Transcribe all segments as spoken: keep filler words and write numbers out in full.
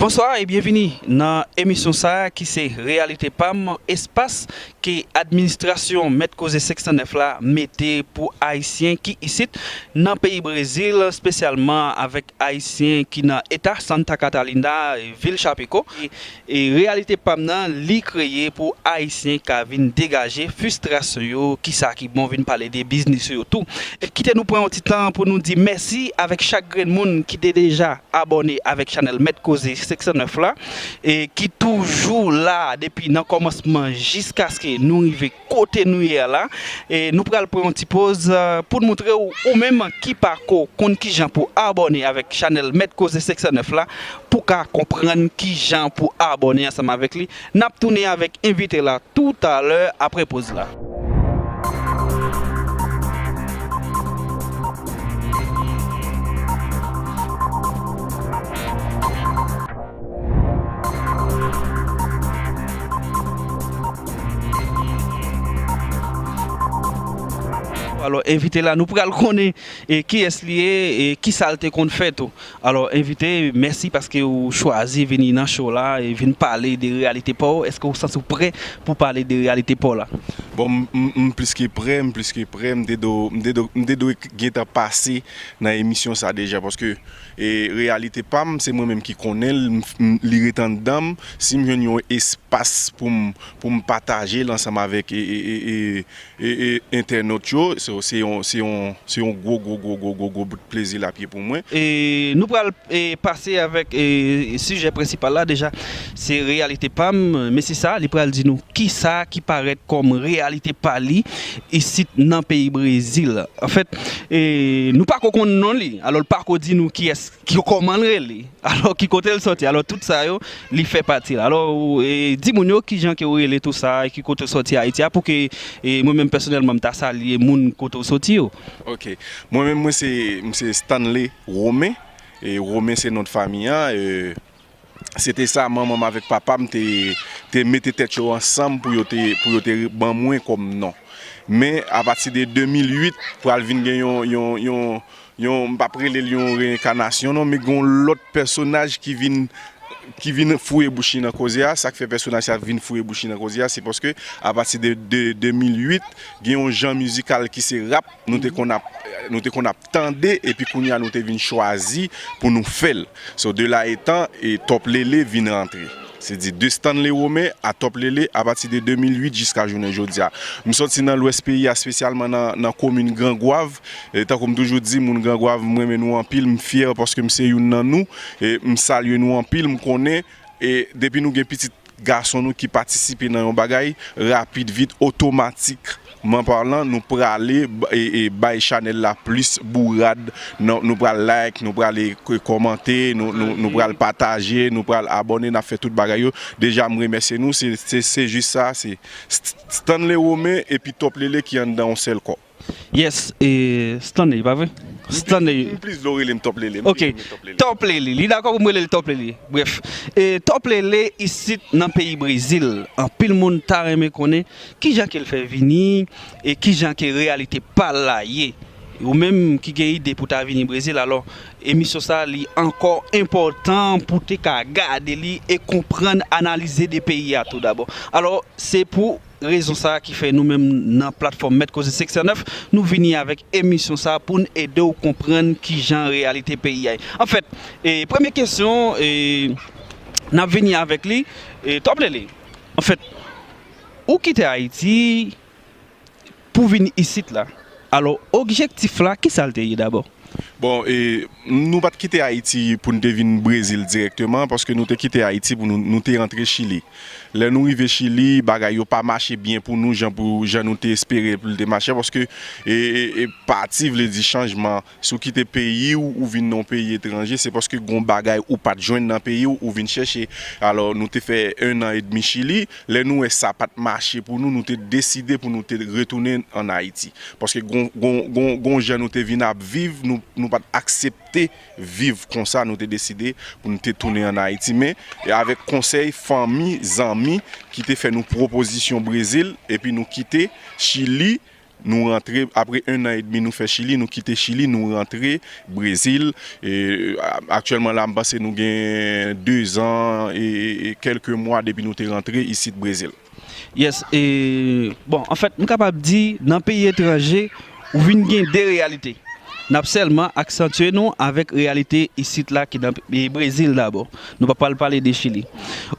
Bonswa e byenvini nan emisyon sa a ki se Reyalite Pa m, espas ke administrasyon Mèt Koze senk san nèf la mete pou Ayisyen ki isit nan peyi Brezil, espesyalman avèk Ayisyen ki nan eta Santa Catalina, vil Chapecó. E, e Reyalite Pa m nan, li kreye pou Ayisyen ka vin degaje fristrasyon yo, kisa ki bon, vin pale de biznis yo tou. E kite nou pran yon ti tan pou nou di mèsi avèk chak grenn moun ki te deja abòne avèk chanèl Mèt Koze senk san nèf la, e ki toujou la depi nan kòmansman jiskaske nou rive kote nou ye a la. E nou pral pran yon ti poz, eh, pou n montre w, ou menm ki pako konn kijan pou abòne avèk chanèl Mèt Koze senk san nèf la, pou ka konprann kijan pou abòne ansanm avèk li. N ap tounen avèk envite la toutalè apre poz la. Alò, envite la, nou pral konnen, e, kiyès li ye, e kisa l te konn fè tou. Alò, envite, mèsi paske ou chwazi vini nan show la e vin pale de reyalite pa w. Èske ou santi w prè pou pale de reyalite pa w la? Bon, m, m, m plis ke prè, m plis ke prè. M te do, m te do, m te dwe gentan pase nan emisyon sa deja, paske, e, reyalite pa m, se mwen menm ki konnen l, m, m, li ret anndan m. Si m jwenn yon espas pou m, pou m pataje l ansanm avèk, e, e, e, e, e, e, entènot yo, se, se yon, se yon, se yon gwo, gwo, gwo, gwo, gwo, gwo bout plezi l ap ye pou mwen. E nou pral, e, pase avèk, e, sijè prensipal la deja, se reyalite pa m. Mesye sa, li pral di nou kisa ki parèt kòm reyalite pa li isit nan peyi Brezil. Anfèt, e, nou pako konn non li, alò l pako di nou kiyès, ki, kòman l rele. Alò, ki kote l sòti? Alò, tout sa yo, li fè pati l. Alò, ou, e, di moun yo kijan ke ou rele tou sa, e ki kote w sòti Ayiti a, pou ke, e, mwen menm pèsonèlman, m ta salye moun kote w sòti yo. Ok. Mwen menm, mwen se, m se Stanley Romain. E Romain se non de fanmi an. E, se te sa, manman m avèk papa m te, te mete tèt yo ansanm pou yo te, pou yo te ban mwen kòm non. Men, apati de de mil uit, pral vin gen yon, yon, yon, yon, m p ap rele l yon reyenkanasyon non, men gen yon lòt pèsonaj ki vin, ki vin fouye bouch li nan koze a. Sa k fè pèsonaj sa vin fouye bouch li nan koze a, se paske apati de, de de mil uit, gen yon jan mizikal ki se rap, nou te konn ap, nou te konn ap tande, epi kounye a nou te vin chwazi pou nou fè l. So, de la etan, e Top Lele vin rantre. Se di de Stanley Romain a Top Lele apati de de mil uit jiska jounen jodi a. M sòti nan lwès peyi a, espesyalman nan, nan komin Gran Gwav. E tankou m toujou di, moun Gran Gwav, m renmen nou anpil, m fyè paske m se youn nan nou. E m salye nou anpil, m konnen, e depi nou gen pitit gason nou ki patisipe nan yon bagay, rapid, vit, otomatikman palan, nou prale, e, e bay chanèl la plis bourad. Non, nou pral like, nou prale k-, kòmante, nou, nou, nou pral pataje, nou pral abòne, n ap fè tout bagay yo. Deja, m remèsye nou, se, se, se jis sa, se St-, Stanley Romain epi Top Lele ki anndan yon sèl kò. Yes, e, Stanley, pa vre? Stanley. M plis vle w rele m Top Lele. Ok, Top Lele. Top Lele. Li dakò pou m rele l Top Lele. Brèf, e, Top Lele isit nan peyi Brezil. Anpil moun ta renmen konnen kijan ke l fè vini e kijan ke reyalite pa l la ye. Ou menm ki gen ide pou ta vini Brezil, alò, emisyon sa a, li ankò enpòtan pou te ka gade li e konprann, analize de peyi a tou dabò. Alò, se pou rezon sa a ki fè nou menm nan platfòm Mèt Koze senk san nèf, nou vini avèk emisyon sa a pou n ede w konprann kijan reyalite peyi a ye. Anfèt, e, premye kesyon, e, n ap vini avèk li, e, Top Lele. Anfèt, ou kite Ayiti pou vin isit la. Alò, objektif la, kisa l te ye dabò? Bon, e, nou pa t kite Ayiti pou n te vin Brezil dirèkteman, paske nou te kite Ayiti pou nou, nou te rantre Chili. Lè nou rive Chili, bagay yo pa mache byen pou nou, jan pou, jan nou te espere pou l te mache, paske, e, e, e pati vle di chanjman. Si w kite peyi w, ou vin nan yon peyi etranje, se paske gon bagay ou pa t jwenn nan peyi w, ou vin chèche. Alò, nou te fè en an edmi Chili. Lè nou wè sa pa t mache pou nou, nou te deside pou nou te retounen ann Ayiti. Paske gon, gon, gon, gon jan nou te vin ap viv, nou, nou pa t aksepte viv konsa, nou te deside pou nou te tounen ann Ayiti. Men, e avèk konsèy fanmi, zanmi, ki te fè nou pwopozisyon Brezil, epi nou kite Chili, Nou rantre, apre en an edmi nou fè Chili, nou kite Chili, nou rantre Brezil. E, a- aktyèlman la, m panse nou gen dezan e, e, e kèlke mwa depi nou te rantre isit Brezil. Yes, e, bon, anfèt, m kapab di, nan peyi etranje, ou vin gen de reyalite. N ap sèlman aksantye nou avèk reyalite isit la ki nan e, Brezil dabò. Nou pa pral pale de Chili.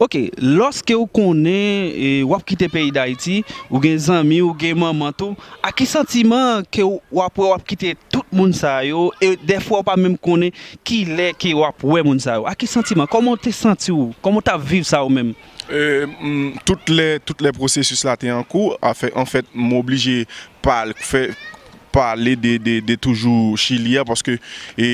Ok, lòske ou konnen e, w ap kite peyi Dayiti, ou gen zanmi, ou gen manman tou, a ki santiman ke w ap wè w ap kite tout moun sa yo, e dèfwa ou pa menm konnen ki lè ke w ap wè moun sa yo? A ki santiman? Kòman w te santi w? Kòman w t ap viv sa ou menm? E, m, tout lè, tout lè pwosesis la te an kou, anfèt, anfèt, m oblije pa fè pale de, de, de toujou Chili a, paske e,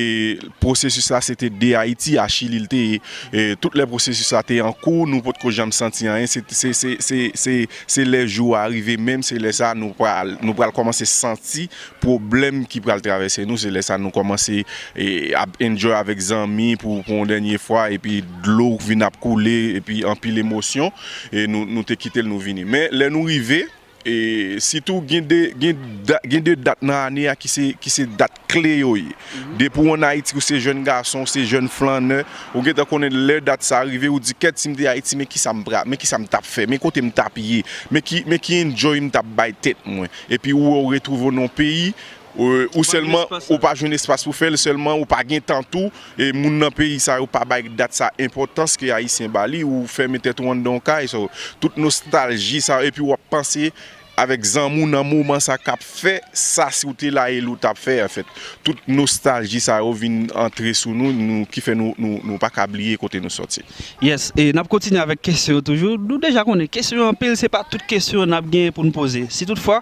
pwosesis la se te de Ayiti a Chili l te ye. E, tout lè pwosesis la te an kou, nou potko janm santi anyen. Se, se, se, se, se, se lè jou a rive menm, se lè sa nou pral, nou pral kòmanse santi pwoblèm ki pral travèse nou. Se lè sa nou kòmanse e, ap enjoy avèk zanmi pou, pou yon dènye fwa, epi dlo vin ap koule, epi anpil emosyon, e nou, nou te kite l, nou vini. Men lè nou rive, e sitou gen de, gen, da- gen de dat nan ane a ki se, ki se dat kle yo ye. Depi w ann Ayiti, ou se jèn gason, ou se jèn flannè, ou gentan konnen lè dat sa rive, ou di, kèt, si m te Ayiti, men kisa m pra, men kisa m t ap fè, men kote m t ap ye, men ki, men ki enjoy m t ap bay tèt mwen. Epi ou wè ou retwouve w nan yon peyi, ou, ou sèlman, ou pa jwenn espas pou fè l, sèlman ou pa gen tan tou, e moun nan peyi sa yo pa bay dat sa enpòtans ke Ayisyen ba li, ou fèmen tèt ou anndan yon kay, so, tout nostalji sa yo, epi w ap panse avèk zanmi w nan moman sa k ap fè sa si w te la e l ou t ap fè, anfèt. Tout nostalji sa yo vin antre sou nou, nou ki fè nou, nou, nou pa ka bliye kote nou sòti. Yes, e n ap kontinye avèk kesyon yo toujou. Nou deja konnen kesyon yo anpil, se pa tout kesyon n ap gen pou n poze. Si toutfwa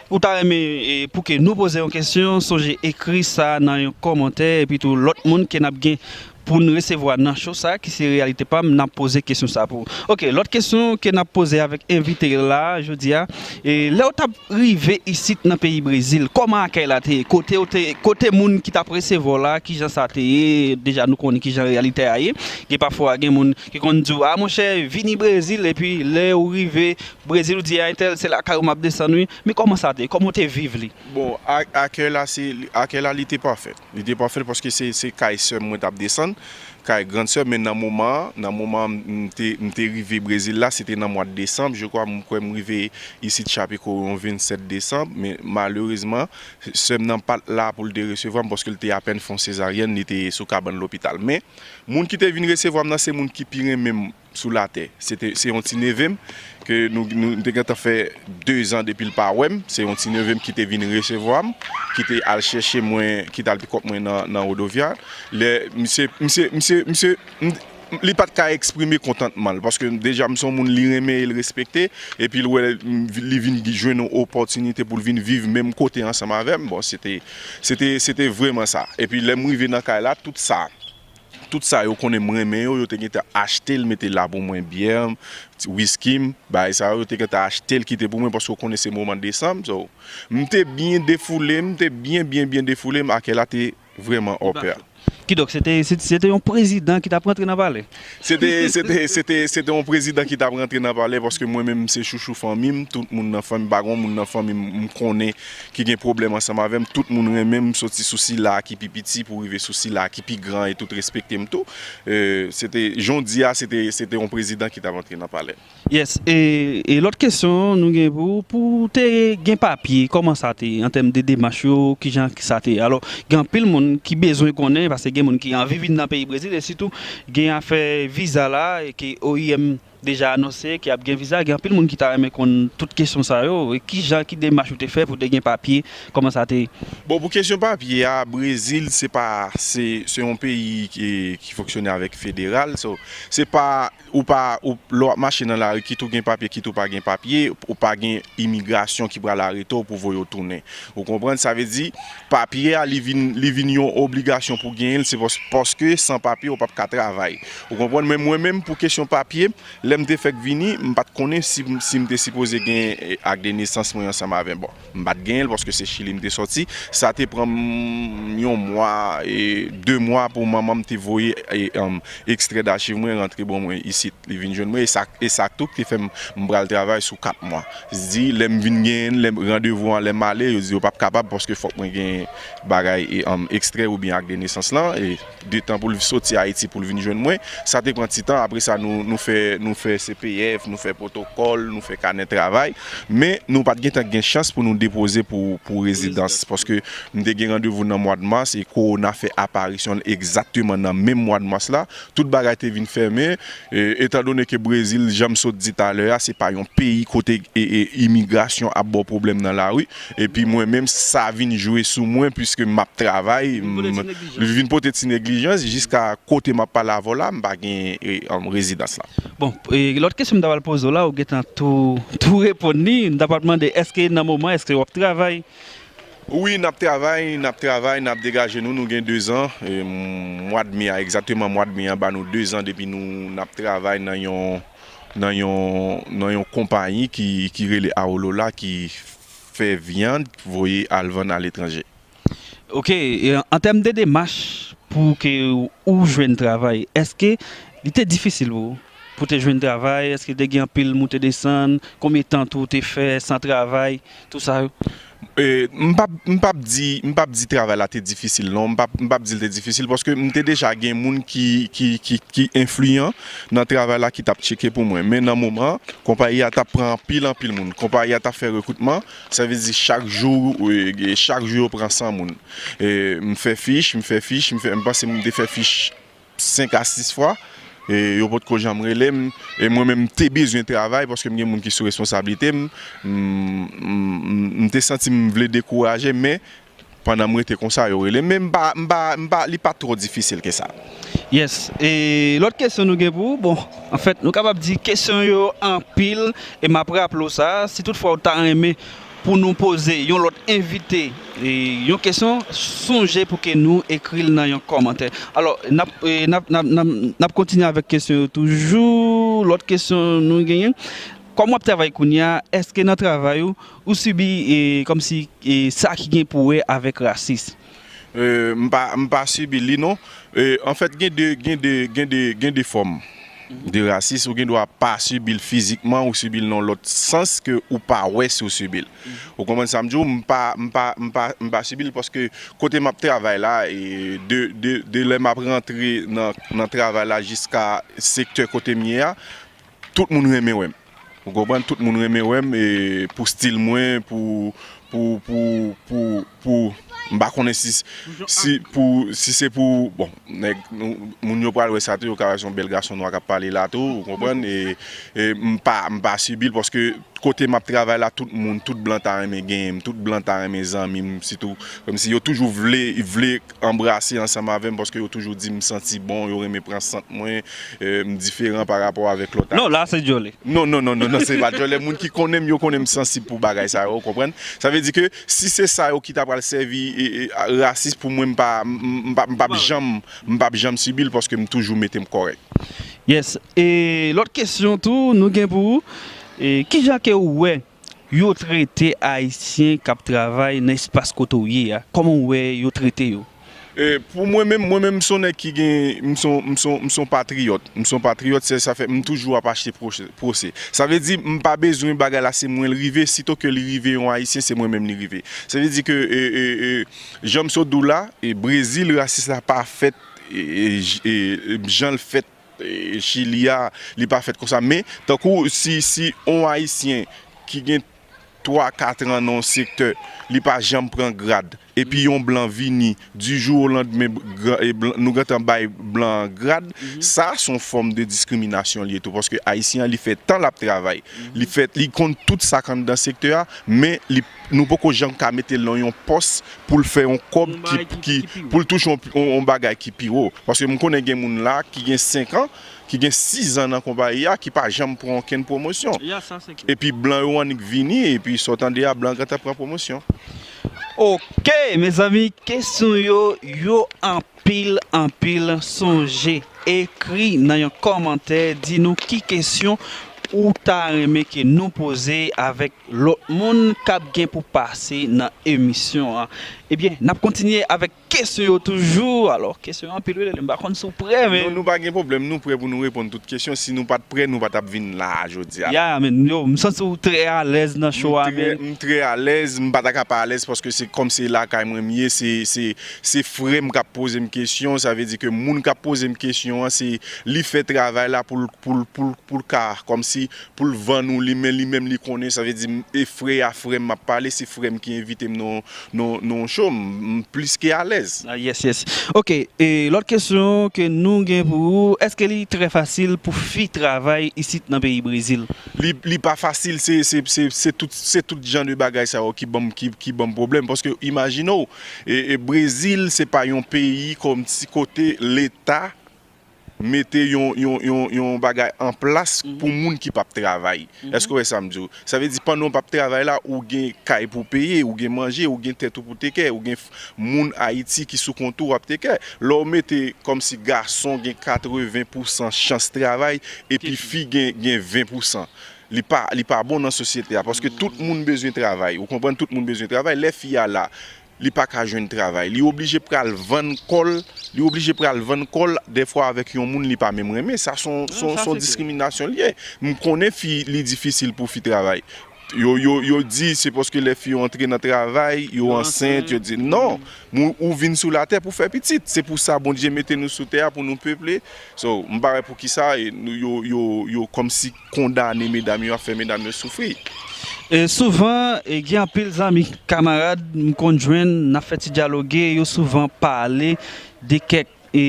ou ta renmen e, pou ke nou poze yon kesyon, sonje ekri sa nan yon kòmantè, epi tou lòt moun ke n ap gen pou n resevwa nan show sa, ki se Reyalite Pa M, n ap poze kesyon sa pou ou. Ok, lòt kesyon ke n ap poze avèk envite la jodi a, e lè w t ap rive isit nan peyi Brezil, kòman akèy la te ye? Kote w te, kote moun ki t ap resevwa w la, kijan sa te ye? Deja nou konnen kijan reyalite a ye. Gen pafwa gen moun ki konn di w, a monchè, vini Brezil, epi lè ou rive Brezil ou di a entèl se lakay ou m ap desann wi. Men kòman sa te ye? Kòman w te viv li? Bon, a- akèy la, se, akèy la, li te pafè. Li te pafè paske se, se kay sè m mwen t ap desann, kay grann sè m, men nan moman an, nan moman an, m te, m te rive Brezil la, se te nan mwa desanm, je kwa, m kwè m rive isit Chapecó yon vennsèt desanm, men malerezman, sè m nan pa t la pou l te resevwa m paske l te apèn fè yon sezaryèn, li te sou kabann lopital. Men, moun ki te vin resevwa m nan, se moun ki pi renmen m sou latè. Se te, se yon ti neve m, ke nou, nou te gentan fè dezan depi l pa wè m. Se yon ti neve m ki te vin resevwa m, ki te al chèche mwen, ki t al pikòp mwen nan, nan Rodovia. Lè, misye, misye, misye, misye, m- li pa t ka eksprime kontantman l, paske deja m se yon moun li renmen e l respekte, epi l wè m- li vin jwenn yon opòtinite pou l vin viv menm kote ansanm avè m. Bon, se te, se te, se te vrèman sa. Epi lè m rive nan kay la, tout sa, tout sa yo konnen m renmen yo, yo te gentan achte l, mete la pou mwen, byè m, wiski m, bagay sa yo, yo te gentan achte l, kite pou mwen, paske yo konnen se moman desanm. So, m te byen defoule, m te byen, byen, byen defoule, m akèy la te vrèman open. Kidonk, se te, se, se te yon prezidan ki t ap rantre nan palè. Se te, se te, se te, se te yon prezidan ki t ap rantre nan palè, paske mwen menm, se chouchou fanmi m, tout moun nan fanmi m, pa gen yon moun nan fanmi m, m konnen ki gen pwoblèm ansanm avè m, tout moun renmen m, soti sou sila ki pi piti pou rive sou sila ki pi gran, e tout respekte m tou. E, se te, jan w di a, se te, se te yon prezidan ki t ap antre nan palè. Yes, e, e lòt kesyon nou gen pou ou, pou w te gen papye, kòman sa te ye, an tèm de demach yo, kijan sa te ye? Alò, gen anpil moun ki bezwen konnen, paske gen moun ki anvi vin nan peyi Brezil, e sitou gen afè viza la, e ke O I M deja anonse ke ap gen viza, gen anpil moun ki ta renmen konn tout kesyon sa yo, e kijan, ki demach ou te fè pou w te gen papye, kòman sa te ye? Bon, pou kesyon papye a, Brezil, se pa, se, se yon peyi ki, ki fonksyone avèk federal, so, se pa, ou pa, ou, lè w ap mache nan lari, kit ou gen papye, kit ou pa gen papye, ou pa gen imigrasyon ki pral arete w pou voye w tounen. Ou konprann? Sa vle di, papye a, li vin, li vin yon obligasyon pou genyen l, se pòs- paske san papye, ou p ap ka travay. Ou konprann? Men mwen menm, pou kesyon papye, Lè m te fèk vini, m pa t konnen si, si m te sipoze gen, e, ak de nesans mwen ansanm avè m. Bon, m pa t genyen l paske se Chili m te sòti. Sa te pran m yon mwa, e, de mwa pou manman m te voye, e, um, ekstrè dachiv mwen rantre ban mwen isit. Li vin jwenn mwen, e sa, e sa tou ki te fè m, m pral travay sou kat mwa. Di, lè m vin genyen l, lè m, randevou an, lè m ale, yo di yo p ap kapab paske fòk mwen gen bagay, e, um, ekstrè oubyen ak de nesans lan. E de tan pou l soti Ayiti pou l vin jwenn mwen. Sa te pran ti tan. Apre sa, nou, nou fè, nou fè C P F, nou fè pwotokòl, nou fè kanè travay. Men, nou pa t gentan gen chans pou nou depoze pou, pou rezidans. Paske m te gen randevou nan mwa d mas e kowona fè aparisyon l egzakteman nan menm mwa d mas la. Tout bagay te vin fèmen. E, etandone ke Brezil, jan m sot di talè a, se pa yon peyi kote, e, e, imigrasyon ap ba w pwoblèm nan lari. Epi mwen menm, sa vin jwe sou mwen, piske m ap travay, m, li vin pote ti neglijans, jiska kote m ap pale avè w la, m pa gen, e, um, rezidans la. Bon, e, lòt kesyon m ta pral poze w la, ou gentan tou, tou reponn li. M ta pral mande, èske nan moman, èske w ap travay? Wi, n ap travay, n ap travay, n ap degaje nou. Nou gen dezan, e, mwa d me a, egzakteman mwa d me a, ba nou dezan depi nou, n ap travay nan yon, nan yon, nan yon konpayi ki, ki rele Aolola, ki fè vyann, voye al vann aletranje. Ok, e, an tèm de demach pou ke ou jwenn travay, èske li te difisil pou ou, pou te jwenn travay? Èske te gen anpil moute desann? Konbyen tan tou ou te fè san travay? Tou sa yo? E, m p ap, m p ap di, m p ap di travay la te difisil, non. M p ap, m p ap di l te difisil, paske m te deja gen moun ki, ki, ki, ki enfliyan nan travay la ki t ap tcheke pou mwen. Men nan moman, konpayi a t ap pran anpil, anpil moun. Konpayi a t ap fè rekritman, sa vle di chak jou, e, chak jou yo pran san moun. E, m fè fich, m fè fich, m fè, m panse m te fè fich senk a sis fwa. E, yo potko janm rele m. E mwen menm, m te bezwen travay paske m gen moun ki sou responsablite m. M, m, m, m te santi m vle dekouraje, men pandan m rete konsa, yo rele m. Men m pa, m pa, m pa, li pa twò difisil ke sa. Yes. E lòt kesyon nou gen pou ou, bon, anfèt, nou kapab di kesyon yo anpil, e m ap raple w sa, si toutfwa ou ta renmen pou nou poze yon lòt envite, e, yon kesyon, sonje pou ke nou ekri l nan yon kòmantè. Alò, n ap, e, n ap, n ap, n ap, n ap kontinye avèk kesyon yo toujou. Lòt kesyon nou genyen, kòm w ap travay kounye a, èske nan travay ou, ou sibi, e, kòmsi, e, sa ki gen pou wè avèk rasis? E, m pa, m pa sibi li, non. E, anfèt, gen de, gen de, gen de, gen de fòm de rasis, ou gen dwa pa sibi l fizikman, ou sibi l nan lòt sans ke ou pa wè si w sibi l. Ou konprann sa m di w? M pa, m pa, m pa, m pa sibi l paske kote m ap travay la, e de, de, de lè m ap rantre nan, nan travay la jiska sektè kote m ye a, tout moun renmen wè m. Ou konprann? Tout moun renmen wè m, e, pou stil mwen, pou, pou, pou, pou, pou, m pa konnen si, si, pou, si se pou, bon, nèg, nou, moun yo pral wè sa tou, yo ka wè se yon bèl gason nwa k ap pale la tou, ou konprann? E, e m pa, m pa sibi l, paske kote m ap travay la, tout moun, tout blan ta renmen genyen m, tout blan ta renmen zanmi m, sitou, kòmsi yo toujou vle, vle anbrase ansanm avè m, paske yo toujou di m santi bon, yo renmen pran sant mwen, e, m diferan pa rapò avèk lòt. Non, la se djòlè. Non, non, non, non, non, se pa djòlè. Moun ki konnen m, yo konnen m sansib pou bagay sa yo, ou konprann? Sa vle di ke si se sa yo ki ta pral sèvi, e, e, a, rasis pou mwen, m pa, m, m, m pa, m p ap janm, m p ap janm sibi l paske m toujou mete m kòrèk. Yes. E lòt kesyon tou, nou gen pou ou, e, kijan ke ou wè yo trete Ayisyen k ap travay nan espas kote w ye a? Kòman w wè yo trete yo? E, pou mwen menm, mwen menm, m se yon nèg ki gen, m se yon, m se yon, m se yon patriyòt. M se yon patriyòt, se sa fè m toujou ap achte pwose-, pwose. Sa vle di, m pa bezwen bagay la, se mwen l rive. Sito ke li rive yon Ayisyen, se mwen menm li rive. Sa vle di ke, e, e, e, jan m sot di w la, e, Brezil, rasis la pa fèt, e, e, j-, e, e, jan l fèt, e, Chili a, li pa fèt konsa. Men, tankou si, si on Ayisyen ki gen twa, kat an nan yon sektè, li pa janm pran grad, epi yon blan vini, du jour au lendemain, gra-, e blan, nou gentan bay blan an grad, sa, se yon fòm de diskriminasyon li ye tou, paske Ayisyen an, li fè tan l ap travay. Li fè, li konn tout sa k anndan sektè a, men li, nou poko janm ka mete l nan yon pòs pou l fè yon kòb ki, ki, pou l touche yon, yon, yon bagay ki pi wo. Paske m konnen gen moun la ki gen senk an, ki gen sizan nan konpayi a, ki pa janm pran okenn pwomosyon. Epi blan yo annik vini, epi sa w tande a, blan gentan pran pwomosyon. Ok, mezanmi, kesyon yo, yo anpil, anpil, sonje. ekri nan yon kòmantè, di nou ki kesyon ou ta renmen ke nou poze avèk lòt moun k ap gen pou pase nan emisyon an. Ebyen, n ap kontinye avèk kesyon yo toujou. Alò, kesyon yo anpil wi, Lele, m pa konn si w prè, men. Non, nou pa gen pwoblèm, nou prè pou nou reponn tout kesyon. Si nou pa t prè, nou pa t ap vin la a jodi a. Ya, men, yo, m santi w trè alèz nan show a, men. M trè alèz, m pa ta ka pa alèz paske se kòm se lakay mwen m ye, se, se, se frè m k ap poze m kesyon, sa vle di ke moun k ap poze m kesyon an, se li fè travay la pou l, pou l, pou l, pou l ka, kòmsi, pou l vann ou li, men li menm li konnen, sa vle di, e frè a frè m m ap pale, se frè m ki envite m nan, nan, nan yon show, m, m plis ke alèz. Ah, yes, yes. Ok, e lòt kesyon ke nou gen pou ou, èske li trè fasil pou fi travay isit nan peyi Brezil? Li, li pa fasil, se, se, se, se tout, se tout jan de bagay sa yo ki ban m, ki, ki ban m pwoblèm, paske imajine w, e, e Brezil, se pa yon peyi kòmsi kote Leta mete yon, yon, yon, yon bagay an plas pou moun ki p ap travay. Èske w wè sa m di w? Sa vle di, pandan w p ap travay la, ou gen kay pou peye, ou gen manje, ou gen tèt ou pou teke, ou gen f-, moun Ayiti ki sou kont ou w ap teke. Lè w mete kòmsi gason gen katreven pousan chans travay, epi fi gen, gen ven pousan. Li pa, li pa bon nan sosyete a, paske tout moun bezwen travay. Ou konprann? Tout moun bezwen travay. Lè fi a la, li pa ka jwenn travay. Li oblije pral vann kò l, li oblije pral vann kò l dèfwa avèk yon moun li pa menm renmen. Sa se yon, se yon, se yon diskriminasyon li ye. M konnen fi, li difisil pou fi travay. Yo, yo, yo di se paske lè fi yo antre nan travay, yo ansent, yo di non. Moun, ou vin sou latè pou fè pitit. Se pou sa Bondye mete nou sou tè a pou nou peple. So, m pa wè poukisa, e, nou, yo, yo, yo kòmsi kondane medam yo, ap fè medam yo soufri. E souvan, e, gen anpil zanmi, kamarad, m konn jwenn, n ap fè ti dyaloge, yo souvan pale de kèk, e,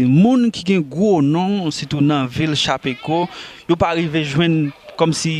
moun ki gen gwo non, sitou nan vil Chapeko, yo pa rive jwenn kòmsi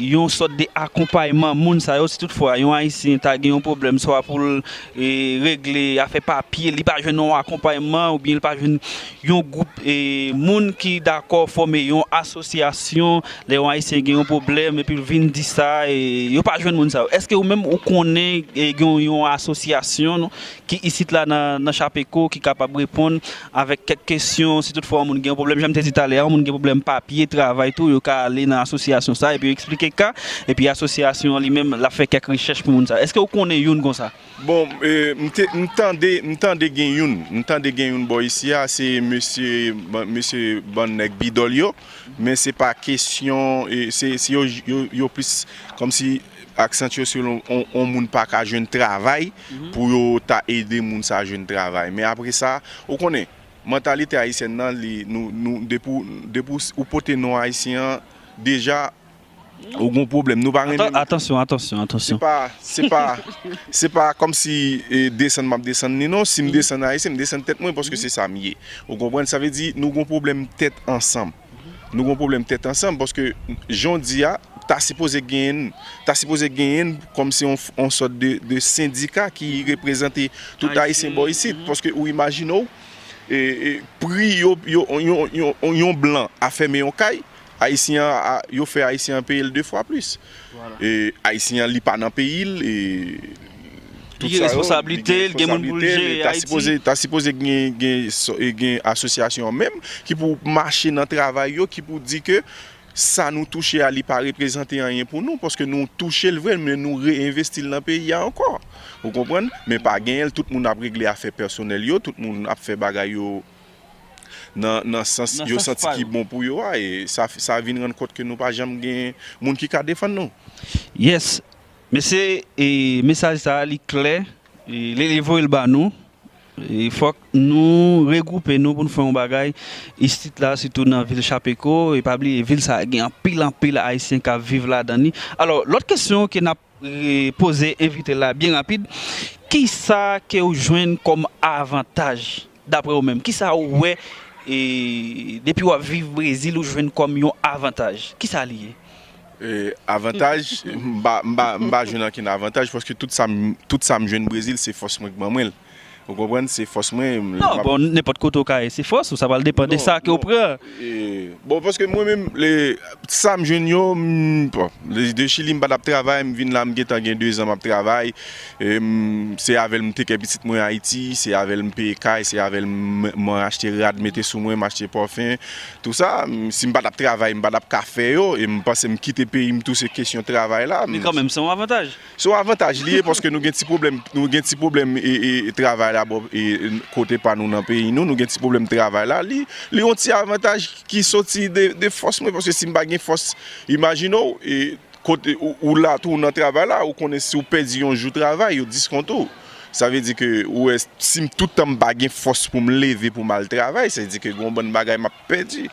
yon sòt de akonpayman moun sa yo, si toutfwa yon Ayisyen ta gen yon pwoblèm, swa pou l, e, regle afè papye, li pa jwenn yon akonpayman, oubyen li pa jwenn yon gwoup, e, moun ki dakò fòme yon asosyasyon, lè yon Ayisyen gen yon pwoblèm, epi l vin di sa, e, yo pa jwenn moun sa yo. Èske ou menm ou konnen, e, gen yon asosyasyon, non, ki isit la nan, nan Chapeko, ki kapab reponn avèk kèk kesyon, si toutfwa yon moun gen yon pwoblèm, jan m te di talè a, yon moun gen pwoblèm papye, travay tou, yo ka ale nan asosyasyon sa, epi yo eksplike ka, epi asosyasyon an li menm, l ap fè kèk rechèch pou moun sa. Èske ou konnen youn konsa? Bon, e, m te, m tande, m tande gen youn, m tande gen youn bò isi a, se mesye, ban-, mesye bann nèg Bidòl yo, men se pa kesyon, e, se, se yo, yo, yo plis kòmsi aksantye yo selon on, on moun pa ka jwenn travay pou yo ta ede moun sa jwenn travay. Men apre sa, ou konnen, mantalite ayisyèn nan, li, nou, nou, depi w, depi w, ou pote non ayisyen an, deja, ou gon pwoblèm. Nou pa renmen. Atan-, atansyon, atansyon, atansyon. Se pa, se pa, se pa kòmsi, e, desann m ap desann ni non. Si m desann ayisyen, m desann tèt mwen paske se sa m ye. Ou konprann? Sa vle di, nou gon pwoblèm tèt ansanm. Nou gon pwoblèm tèt ansanm paske jan w di a, ta sipoze genyen, ta sipoze genyen kòmsi on, on sòt de, de sendika ki reprezante tout ayisyen bò isit. Paske ou imajine w, e, e, pri yo, yo, yon, yon, yon blan a fèmen yon kay, Ayisyen an, a, yo fè Ayisyen an peye l de fwa plis. E Ayisyen an, li pa nan peyi l, e tout sa yo, li gen responsablite, li gen moun pou l jere Ayiti. Ta sipoze, ta sipoze gen, gen, gen asosyasyon menm ki pou mache nan travay yo, ki pou di ke sa nou touche a, li pa reprezante anyen pou nou, paske nou touche l vre, men nou reenvesti l nan peyi a ankò. Ou konprann? Men pa genyen l, tout moun ap regle afè pèsonèl yo, tout moun ap fè bagay yo nan, nan sans yo santi ki bon pou yo a, e sa, sa vin rann kont ke nou pa janm gen moun ki ka defann nou. Yes. Mesye, e mesaj sa a, li klè, e li, li voye l ba nou. E fòk nou regwoupe nou pou n fè yon bagay isit la, sitou nan vil Chapeko. E pa bliye, vil sa a gen anpil, anpil Ayisyen k ap viv ladan li. Alò, lòt kesyon ke n ap, e, poze envite la byen rapid, kisa ke w jwenn kòm avantaj, daprè w menm? Kisa w wè, e, depi w ap viv Brezil, ou jwenn kòm yon avantaj? Kisa li ye? E, avantaj, m pa, m pa, m pa jwenn ankenn avantaj, paske tout sa m, tout sa m jwenn Brezil, se fòs mwen k ban mwen l. Ou konprann? Se fòs mwen. Non, bon, nenpòt kote w ka ye, se fòs ou, sa pral depann de sa ke w pran. Bon, paske mwen menm, sa m jwenn yo, de Chili, m pa t ap travay, m vin la, m gentan gen dezan m ap travay. Se avè l m te kè pitit mwen Ayiti, se avè l m peye kay, se avè l mwen achte rad mete sou mwen, m achte pòfen, tou sa. Si m pa t ap travay, m pa t ap ka fè yo, e m panse m kite peyi m tou se kesyon travay la. Men kanmenm, se yon avantaj. Se yon avantaj li ye, paske nou gen ti pwoblèm, nou gen ti pwoblèm e, e, e travay la, bò, e, e, kote pa nou nan peyi nou, nou gen ti pwoblèm travay la. Li, li yon ti avantaj ki soti de, de fòs mwen, paske si m pa gen fòs, imajine w, e, kote ou, ou la tou nan travay la, ou konnen si w pèdi yon jou travay, yo diskonte w. Sa vle di ke ou wè, si m tout tan m pa gen fòs pou m leve pou m al travay, sa vle di ke gen yon bann bagay m ap pèdi.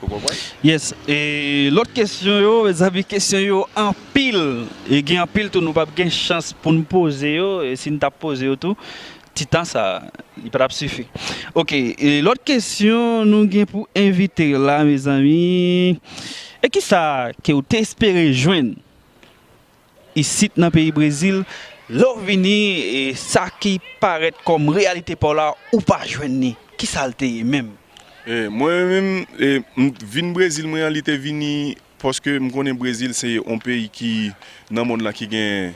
Ou konprann? Yes. E lòt kesyon yo, mezanmi, kesyon yo anpil. E gen anpil tou, nou p ap gen chans pou n poze yo. E si n t ap poze yo tou, ti tan sa, li pa t ap sifi. Oke, e lòt kesyon nou gen pou envite la, mezanmi. E kisa ke w te espere jwenn isit nan peyi Brezil, lè w vini, e sa ki parèt kòm reyalite pa w la, ou pa jwenn li. Kisa l te ye menm? E, mwen menm, e, m vin Brezil, mwen an, li te vini paske m konnen Brezil se yon peyi ki nan mond lan ki gen,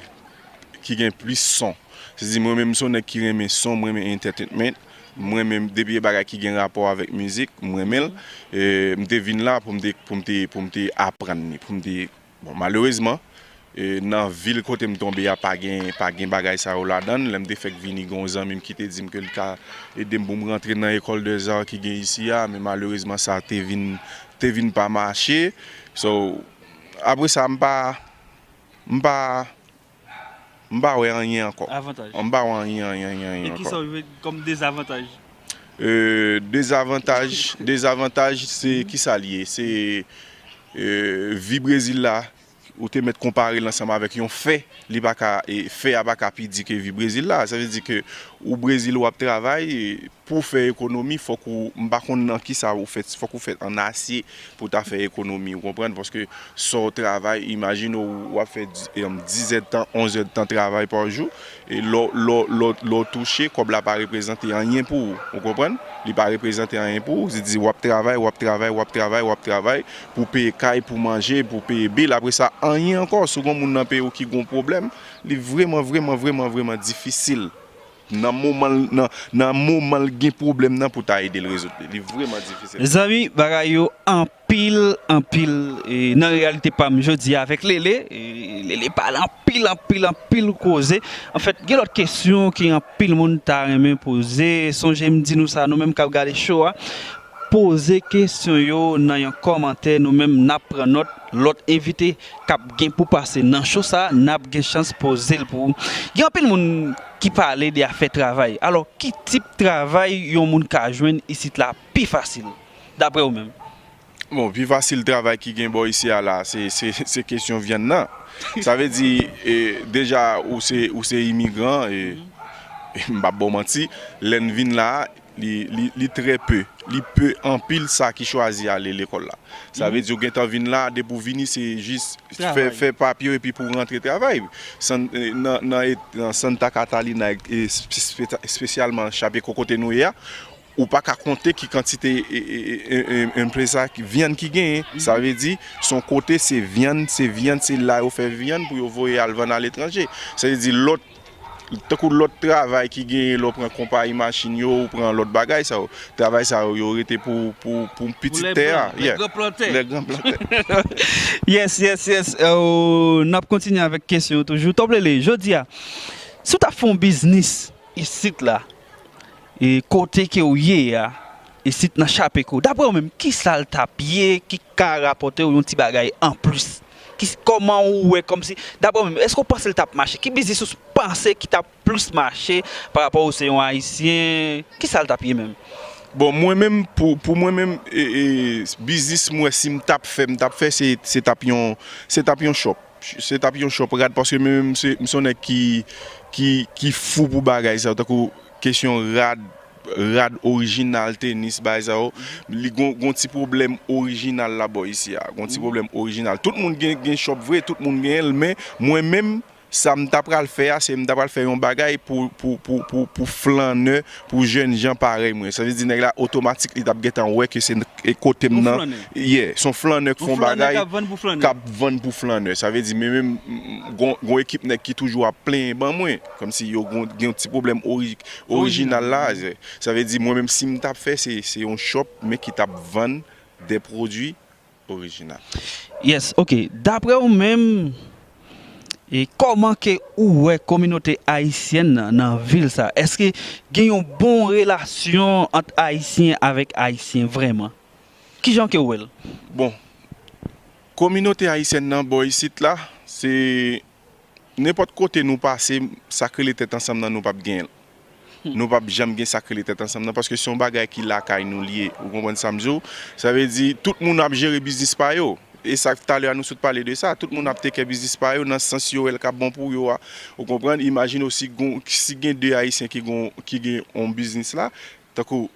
ki gen plis son. Se di mwen menm, m se yon nèg ki renmen son, m renmen entertainment. Mwen menm, depi e bagay ki gen rapò avèk mizik, m renmen l. E, m te vin la pou m te, pou m te, pou m te aprann li, pou m te Bon, malerezman, e, nan vil kote m tonbe a, pa gen, pa gen bagay sa yo ladan l. Lè m te fèk vini, gen yon zanmi m ki te di m ke l ka ede m pou m rantre nan école des arts ki gen isi a, men malerezman, sa te vin, te vin pa mache. So, apre sa, m pa, m pa, m pa wè anyen ankò. Avantaj. M pa wè anyen, anyen, anyen, anyen ankò. E kisa w jwenn kòm dezavantaj? E, dezavantaj, dezavantaj, se kisa l ye? Se, e, vi Brezil la, ou te mèt konpare l ansanm avèk yon fè, li pa ka, e, fè a pa ka pi di ke vi Brezil la. Sa vle di ke ou Brezil, w ap travay, e, pou w fè ekonomi, fòk ou, m pa konn nan kisa ou fèt, fòk ou fèt an asye pou w ta fè ekonomi, ou konprann? Paske sa w travay, imajine w, w ap fè di, em, diz èdtan, onz èdtan travay pa jou, e lè w, lè w, lè w, lè w touche, kòb la pa reprezante anyen pou ou, ou konprann? Li pa reprezante anyen pou ou, se di w ap travay, w ap travay, w ap travay, w ap travay, pou peye kay, pou manje, pou peye bil, apre sa, anyen ankò. Si w gen moun nan peyi w ki gen yon pwoblèm, li vrèman, vrèman, vrèman, vrèman difisil nan moman l, nan, nan moman l gen pwoblèm nan pou ta ede l rezoud li. Li vrèman difisil. Mezanmi, bagay yo anpil, anpil, e, nan reyalite pa m jodi a avèk Lele. E, Lele pale anpil, anpil, anpil koze. Anfèt, gen lòt kesyon ke anpil moun ta renmen poze. Sonje m di nou sa, nou menm k ap gade show a, poze kesyon yo nan yon kòmantè, nou menm n ap pran nòt. Lòt envite k ap gen pou pase nan show sa, n ap gen chans poze l pou ou. Gen anpil moun ki pale de afè travay. Alò, ki tip travay yon moun ka jwenn isit la pi fasil, daprè ou menm? Bon, pi fasil travay ki gen bò isi a la, se, se, se kesyon vyann nan. Sa vle di, e, deja, ou se, ou se imigran, e, e m p ap ba w manti, lè n vin la, li, li, li trè pe. Li pe anpil sa ki chwazi ale lekòl la. Sa vle di ou gentan vin la, depi w vini, se jis fè, fè papye w epi pou w rantre travay. San, e, nan, nan, e, nan Santa Catalina, e, espe-, espesyalman Chapecó kote nou ye a, ou pa ka konte ki kantite, e, e, e, e, empresa, vyann ki genyen. Sa vle di, se yon kote, se vyann, se vyann, se la yo fè vyann pou yo voye al vann aletranje. Sa vle di, lòt, tankou lòt travay ki genyen, lè w pran konpayi machin yo, ou pran lòt bagay sa yo. Travay sa yo, yo rete pou, pou, pou pitit tè a. Lè gran plantè. Yes, yes, yes. Euh, n ap kontinye avèk kesyon yo toujou. Top Lele, jodi a, si w ta fè yon biznis isit la, e kote ke w ye a, isit nan Chapecó, daprè w menm, ki sa l t ap ye ki ka rapòte w yon ti bagay anplis? Ki, kòman ou wè kòmsi, daprè w menm, èske w panse l t ap mache? Ki biznis ou panse ki t ap plis mache pa rapò ou se yon Ayisyen? Ki sa l t ap ye menm? Bon, mwen menm, pou, pou mwen menm, e, e, biznis m wè si m t ap fè, m t ap fè, se, se t ap yon, se t ap yon shop. Se t ap yon shop rad, paske mwen menm, se, m se yon nèg ki, ki, ki fou pou bagay sa yo, tankou kesyon rad, rad orijinal, tenis, bagay sa yo. Li gon, gon ti pwoblèm orijinal la bò isi a. Gon ti pwoblèm orijinal. Tout moun gen, gen shop vre, tout moun genyen l, men mwen menm, Sa m ta pral fè a, se m ta pral fè yon bagay pou, pou, pou, pou, pou flannè, pou jèn jan parèy mwen. Sa vle di nèg la otomatik li t ap gentan wè ke se n- e kote m nan. Yeah, se yon flannè k fè yon bagay k ap vann pou flannè. Sa vle di men menm m- m- gon, gon ekip nèg ki toujou ap plenyen ban mwen. Kòmsi yo gon, gen yon ti pwoblèm ori- orijinal la. Sa vle di mwen menm si m t ap fè se, se yon shop men ki t ap vann de pwodui orijinal. Yes, ok. Daprè w menm, e kòman ke ou wè kominote ayisyèn nan, nan vil sa? Èske gen yon bon relasyon ant ayisyen avèk ayisyen vrèman? Kijan ke w wè l? Bon, kominote ayisyèn nan bò isit la, se nenpòt kote nou pase, sa k rele tèt ansanm nan nou p ap genyen l. Nou p ap janm gen sa k rele tèt ansanm nan paske se yon bagay ki lakay nou l ye. Ou konprann sa m di w? Sa vle di tout moun ap jere biznis pa yo. E sa talè a nou sot pale de sa. Tout moun ap tekè biznis pa yo nan sans yo wè l k ap bon pou yo a. Ou konprann? Imajine w si gon, si gen de ayisyen ki gon, ki gen yon biznis la, tankou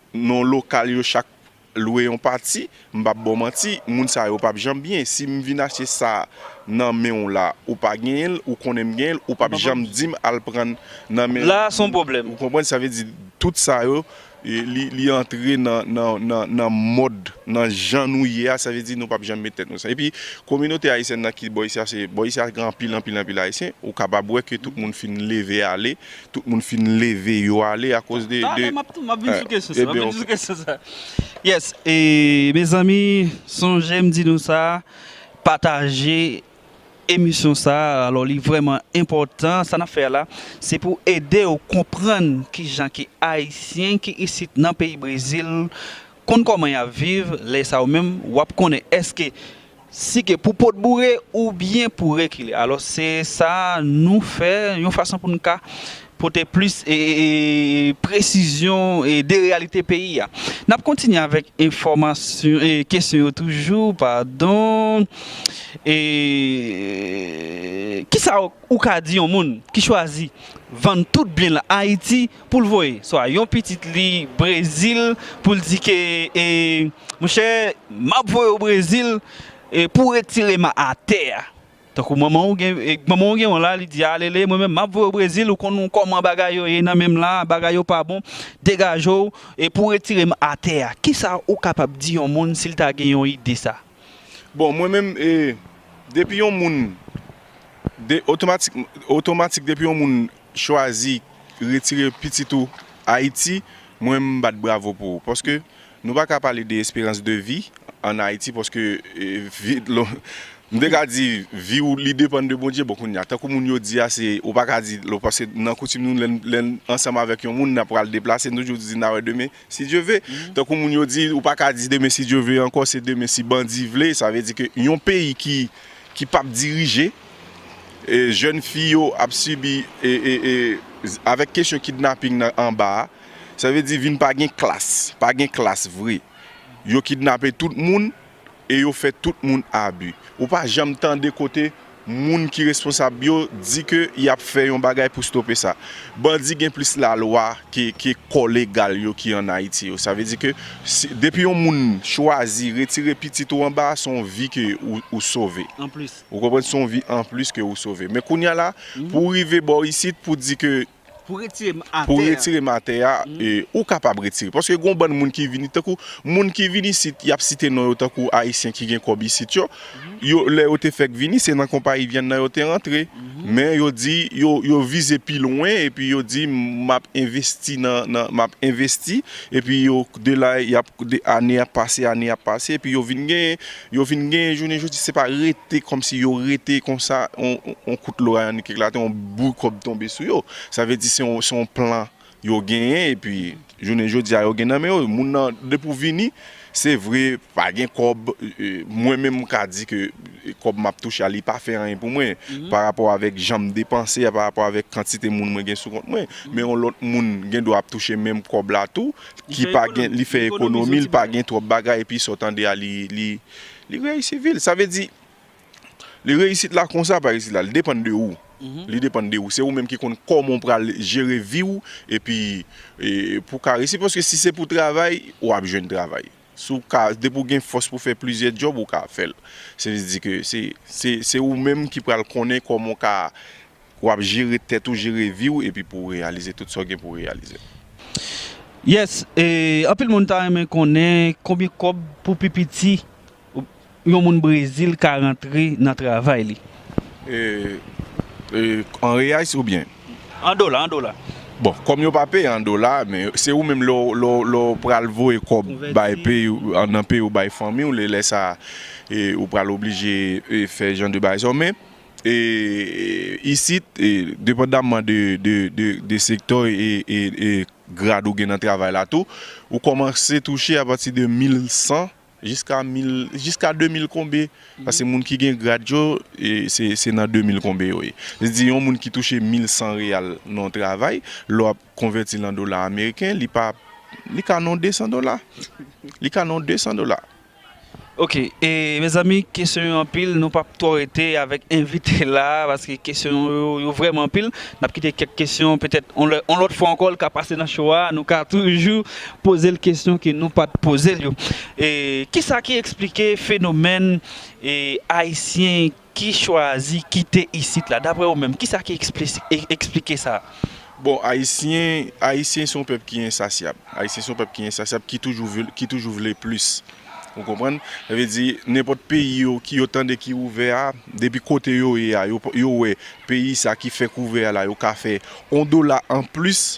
nan yon lokal yo chak lwe yon pati, m p ap ba w manti, moun sa yo p ap janm byen. Si m vin achte sa nan men w la, ou pa genyen l, ou konnen m genyen l, ou p ap janm di m al pran nan men. La se yon pwoblèm. Ou konprann? Sa vle di tout sa yo, e, li, li antre nan, nan, nan, nan mòd, nan jan nou ye a, sa vle di nou p ap janm met tèt nou sa. Epi, kominote ayisyèn nan ki bò isi a, se bò isi a gen anpil, anpil, anpil ayisyen, ou kapab wè ke tout moun fin leve ale, tout moun fin leve yo ale akoz de. Talè m ap tou, m ap vin sou kesyon sa, m ap vin sou kesyon sa. Yes, e mezanmi, sonje m di nou sa, pataje emisyon sa, alò li vrèman enpòtan, sa n ap fè a la, se pou ede w konprann kijan ke ayisyen ki isit nan peyi Brezil konn kòman y ap viv, lè sa ou menm w ap konnen èske si ke pou pot boure oubyen pou rekile. Alò se sa nou fè yon fason pou n ka pote plis e, e, e, presizyon e, de reyalite peyi a. N ap kontinye avèk enfòmasyon e kesyon yo toujou, padon. E kisa ou ka di yon moun ki chwazi vann tout byen l Ayiti pou l voye swa yon pitit li Brezil pou l di ke e, monchè, m ap voye w Brezil e, pou w retire m atè a. Tankou manman w gen, e, manman w gen yon la, li di, "Alele, mwen menm, m ap voye w Brezil, ou konn kòman bagay yo ye nan men m la, bagay yo pa bon, degaje w, e pou w retire m atè a." Kisa ou kapab di yon moun si l ta gen yon ide sa? Bon, mwen menm, e, depi yon moun, de, otomatik, otomatik, depi yon moun chwazi retire pitit ou Ayiti, mwen m bat bravo pou ou. Paske nou pa ka pale de esperans de vi ann Ayiti, paske, e, vi, lo, m te ka di vi w li depann de Bondye. Bon, kounye a, tankou moun yo di a, se, ou pa ka di, lo, paske nan koutim nou, lè n, lè n ansanm avèk yon moun, n ap pral deplase, n toujou di n a wè demen, si Dye ve. Tankou moun yo di, ou pa ka di demen si Dye ve ankò, se demen si bandi vle. Sa vle di ke yon peyi ki, ki p ap dirije, e, jèn fi yo ap sibi, e, e, e, avèk kesyon kidnaping nan anba a, sa vle di vin pa gen klas, pa gen klas vre. Yo kidnape tout moun e yo fè tout moun abi. Ou pa janm tande kote moun ki responsab yo di ke y ap fè yon bagay pou stope sa. Bandi gen plis lalwa ke, ke kò legal yo ki ann Ayiti yo. Sa vle di ke si, depi yon moun chwazi retire pitit ou anba a, se yon vi ke ou, ou sove. Ou konprann? Se yon vi anplis ke ou sove. Men kounye a la, pou w rive bò isit pou di ke pou retire m atè a. Pou retire m atè a, e, ou kapab retire. Paske gon bann moun ki vini, tankou moun ki vin isit, y ap site non yo tankou Ayisyen ki gen kòb isit yo. Yo, lè yo te fèk vini, se nan konpayi vyann nan yo te rantre. Men yo di, yo, yo vize pi lwen, epi yo di, "M ap envesti nan, nan, m ap envesti." Epi yo, de la, y ap, de, ane ap pase, ane ap pase, epi yo vin genyen, yo vin genyen, jounen jodi, se pa rete kòmsi yo rete konsa, on, on, on kout loray annik eklate, on bri kòb tonbe sou yo. Sa vle di se yon, se yon plan yo genyen, epi jounen jodi a yo gen nan men yo. Moun nan, depi w vini, se vre, pa gen kòb, e, mwen menm m ka di ke kòb m ap touche a, li pa fè anyen pou mwen, pa rapò avèk jan m depanse a, pa rapò avèk kantite moun mwen gen sou kont mwen. Men yon lòt moun gen dwa ap touche menm kòb la tou, ki pa gen, li fè ekonomi, li pa gen twòp bagay, epi sa w tande a, li, li, li reyisi vi l. Sa vle di, li reyisit la konsa, pa reyisit la, li depann de ou. Li depann de ou. Se ou menm ki konn kòman w pral jere vi w, epi, e, pou w ka reyisi. Paske si se pou travay, w ap jwenn travay. Si w ka, depi w gen fòs pou fè plizyè djòb, ou ka fè l. Se vle di ke se, se, se ou menm ki pral konnen kòman w ka, w ap jere tèt ou, jere vi w, epi pou w reyalize tout sa w gen pou w reyalize. Yes, e, anpil moun ta renmen konnen konbyen kòb pou pi piti yon moun Brezil ka rantre nan travay li. E, e, an reyais oubyen? An dola, an dola. Bon, kòm yo pa peye an dola, men se ou menm lè w, lè w, lè w pral voye kòb bay peyi w, nan peyi w bay fanmi w, lè, lè sa, e, ou pral oblije, e, fè jan de bagay sa yo. Men, e, isit, e, depandamman de, de, de, de sektè e, e, e grad ou gen nan travay la tou, ou kòmanse touche apati de mil san jiska mil, jiska de mil konbe. Paske moun ki gen grad yo, e, se, se nan de mil konbe yo ye. Se di yon moun ki touche mil san reyal nan yon travay, lè w ap konvèti l an dola ameriken, li pa, li ka nan de san dola. Li ka nan de san dola. Ok, e mezanmi, kesyon yo anpil, nou p ap twò rete avèk envite la, paske kesyon yo, yo vrèman anpil. N ap kite kèk kesyon, petèt, on lè, on lòt fwa ankò, l ka pase nan show a, nou ka toujou poze l kesyon ke nou pa t poze l yo. E kisa ki eksplike fenomèn, e, ayisyen ki chwazi kite isit la? Daprè ou menm, kisa ki ekspli-, e, eksplike sa? Bon, Ayisyen, Ayisyen se yon pèp ki ensasyab. Ayisyen se yon pèp ki ensasyab, ki toujou vle, ki toujou vle plis. Ou konprann? Sa vle di, nenpòt peyi yo, ki yo tande ki ouvè a, depi kote yo ye a, yo, yo wè peyi sa ki fèk ouvè a la, yo ka fè yon dola anplis,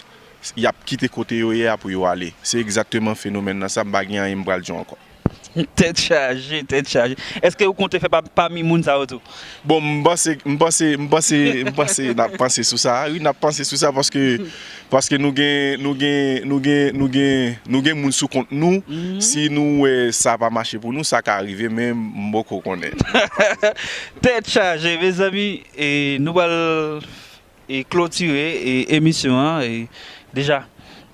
y ap kite kote yo ye a pou yo ale. Se egzakteman fenomèn nan sa, m pa gen anyen m pral di w ankò. Tèt chaje, tèt chaje. Èske ou konte fè pa, pami moun sa yo tou? Bon, m panse, m panse, m panse, m panse n ap panse sou sa. Wi, n ap panse sou sa paske, paske nou gen, nou gen, nou gen, nou gen, nou gen moun sou kont nou. Si nou wè sa pa mache pou nou, sa ka rive, men m poko konnen. Tèt chaje, mezanmi, e nou pral e klotire e emisyon an. E deja,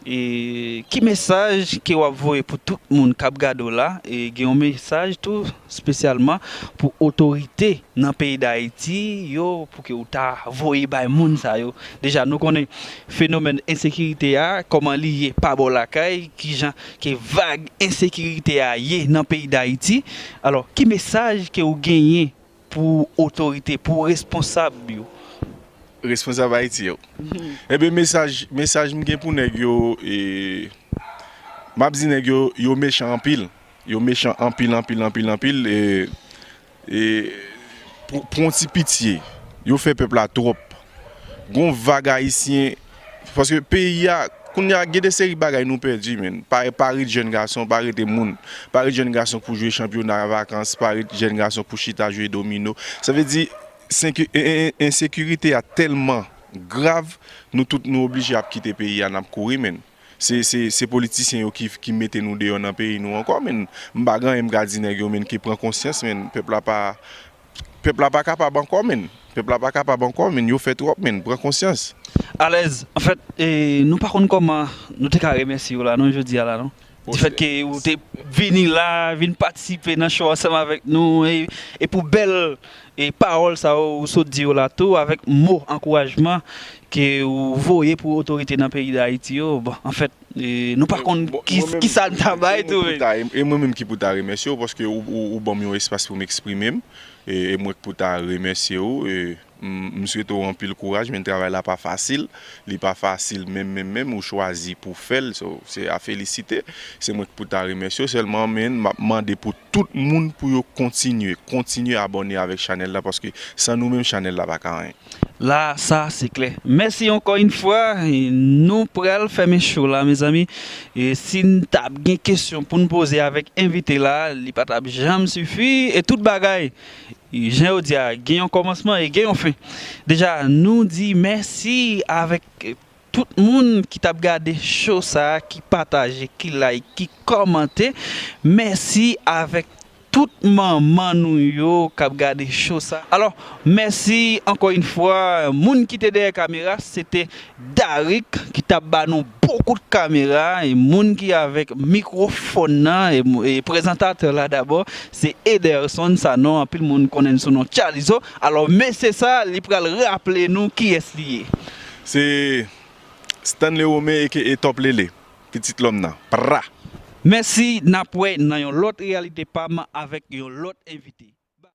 e ki mesaj ke w ap voye pou tout moun k ap gade w la? E gen yon mesaj tou espesyalman pou otorite nan peyi Dayiti yo, pou ke w ta voye bay moun sa yo. Deja, nou konnen fenomèn ensekirite a, kòman li ye pa bò lakay, kijan ke vag ensekirite a ye nan peyi Dayiti. Alò, ki mesaj ke w genyen pou otorite, pou responsab yo? Responsab Ayiti yo. Ebyen, mesaj, mesaj m gen pou nèg yo, e, m ap di nèg yo, yo mechan anpil. Yo mechan anpil, anpil, anpil, anpil. E, e, pou, pou yon ti pitye, yo fè pèp la twòp. Gon vag Ayisyen, paske peyi a, kounye a, gen de seri bagay nou pèdi, menn. Pa, pa ret jèn gason, pa rete moun. Pa ret jèn gason pou jwe chanpyona vakans, pa ret jèn gason pou chita jwe domino. Sa vle di, senki-, en-, en-, ensekirite a tèlman grav, nou tout nou oblije ap kite peyi a, n ap kouri, menn. Se, se, se politisyen yo ki, ki mete nou deyò nan peyi nou ankò, menn. M pa gen anyen m ka di nèg yo, menn, ki pran konsyans, menn. Pèp la pa, pèp la pa kapab ankò, menn. Pèp la pa kapab ankò, menn. Yo fè twòp, menn. Pran konsyans. Alèz, anfèt, e, nou pa konn kòman nou te ka remèsye w la, non, jodi a la, non. Difèt ke ou te vini la, vin patisipe nan show ansanm avèk nou, e, e pou bèl, e, pawòl sa yo ou sot di yo la tou, avèk mo ankourajman ke ou voye pou otorite nan peyi Dayiti yo. Bon, anfèt, e, nou pa konn ki, kisa n ta bay tou. E mwen menm ki pou ta remèsye w, paske ou, ou, ou ban m yon espas pou m eksprime m. E, e mwen k pou ta remèsye w. E, m, m swete w anpil kouraj, men travay la pa fasil. Li pa fasil menm, menm, menm. Ou chwazi pou fè l. So, se a felisite. Se mwen k pou ta remèsye w. Sèlman, men, m ap mande pou tout moun pou yo kontinye, kontinye abòne avèk chanèl la, paske san nou menm, chanèl la pa ka anyen. La, sa, se klè. Mèsi ankò yon fwa. E nou pral fèmen show la, mezanmi. E si n t ap gen kesyon pou n poze avèk envite la, li pa t ap janm sifi. E tout bagay, jan yo di a, gen yon kòmansman e gen yon fen. Deja, nou di mèsi avèk tout moun ki t ap gade show sa a, ki pataje, ki like, ki kòmante. Mèsi avèk tout manman nou yo k ap gade show sa. Alò, mèsi ankò yon fwa. Moun ki te dèyè kamera, se te Darik ki t ap ba nou bon kout kamera. E moun ki avèk mikwofòn nan, e, e prezantatè la dabò, se Ederson Sanon. Anpil moun konnen l sou non Chalizo. Alò, mesye sa, li pral raple nou kiyès li ye. Se Stanley Romain, aka Top Lele, pitit lòm nan. Pra! Mèsi, n ap wè nan yon lòt reyalite pa m avèk yon lòt envite.